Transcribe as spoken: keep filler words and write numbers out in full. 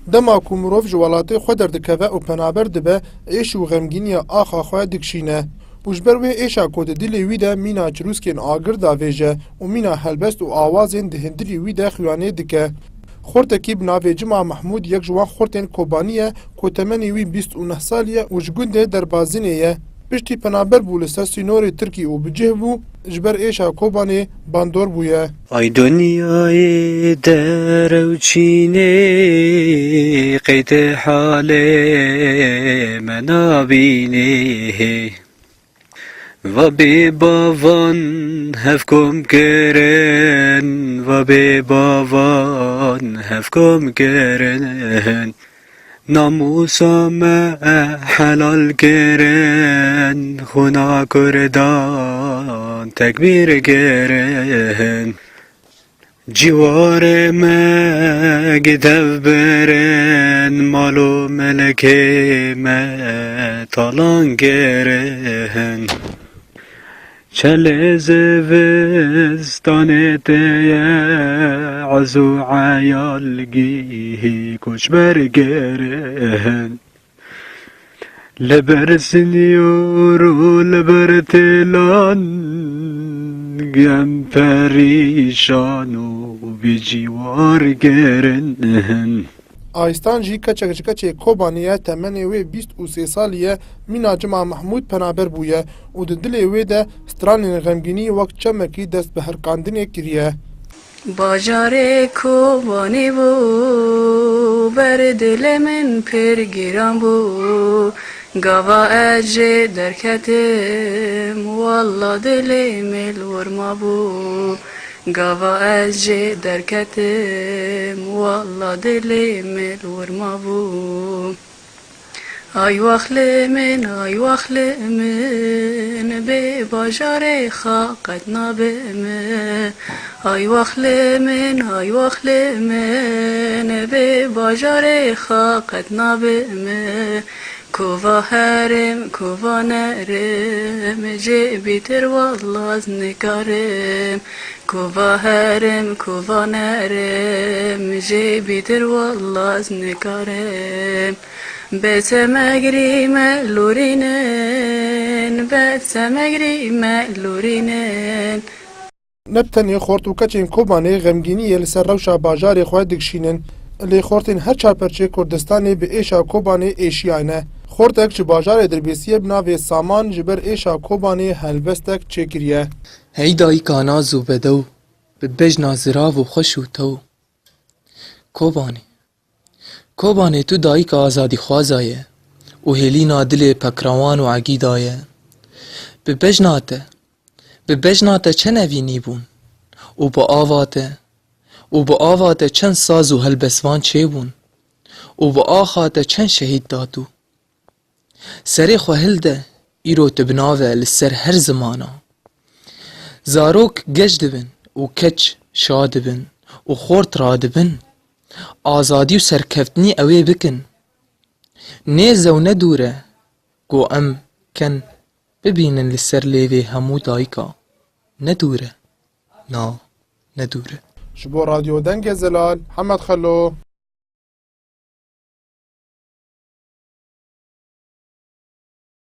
Dema ku mirov ji welatê xwe derdikeve û penaber dibe, êş û xemgîniya axa xwe dikişîne. Û ji ber wê êşa ku di dilê wî de mîna çirûskên agir davêje û mîna helbest û awazên di hindilî wî de xuyanê dike. Xortekî bi navê Cima Mehmûd yek ji wan xortên Kobanî ye ku temenê wî bîst û neh salî ye û ji gundê Derbazinê ye. Piştî penaber bû li ser sînorê Tirkî û bi cih bû, ji ber êşa Kobanê bandor bûye. Ay dinyayê derewçînê, qeytê halê me nabînê. Va bê bavan hevkom kirin, va bê bavan hevkom kirin. Namûsa me helal kirin, xwina Kurdan tekbîr kirin. Cîwarê me gidev birin, mal û milkê me talan kirin. Çelê zivistanê te ye, ez û eyal gihî koçber kirin. Li ber sinyor û li ber têlan, em perîşan û bêcîwar kirin. Aystan jî keçek ji keçê Kobanê ye, temenê wê bîst û sê salî ye, mîna Cima Mehmûd penaber bûye û di dilê wê de stranên xemgînî wek çemekî dest bi herkandinê kiriye. Bajarê Kobanê bû, ber dilê min pir giran bû. Gava ez jê derketim, walla dilê min li wir mabû. Gava ez jê derketim, walla dilê min li wir mabû. Ay waxlê min, ay waxlê min, bê bajarê xwe qet nabim. Ay waxlê min, ay waxlê min, bê bajarê xwe qet nabim. Kova herim, kova nerim, jê bîtir walla ez nikarim. Kova herim, kova nerim, jê bîtir walla ez nikarim. Bê semegrî me lûrînin, bê semegrî me lûrînin. Ne bi tenê xort û keçên Kobanê xemgîniyê li ser rewşa bajarê xwe dikişînin. Lê xortên her çar perçê Kurdistanê bi êşa Kobanê êşiyayne. Xortek ji bajarê Dirbêsiyê bi navê Saman ji ber êşa Kobanê helbestek çêkiriye. Hey dayika naz û bedew, bi bejna zirav û xweş û tew. Kobanê. Kobanê tu dayika azadîxwaza ye û hêlîna dilê pekrewan û egîda ye. Bi bejna te, bi bejna te çend evînî bûn û bi ava te, û bi ava te çend saz û helbestvan çêbûn û bi axa te çend şehîd datû. Serê xwe hilde, îro tu bi nav e li ser her zimana. Zarok geş dibin û keç şa dibin û xort radibin. Azadî û serkeftinî ew ê bikin. Nêz e û ne dûr e, ku em ken bibînin li ser lêvê hemû dayika. Ne dûr e. Na, ne dûr e. Ji bo Radyo Dengê Zelal, Hemed Xelo.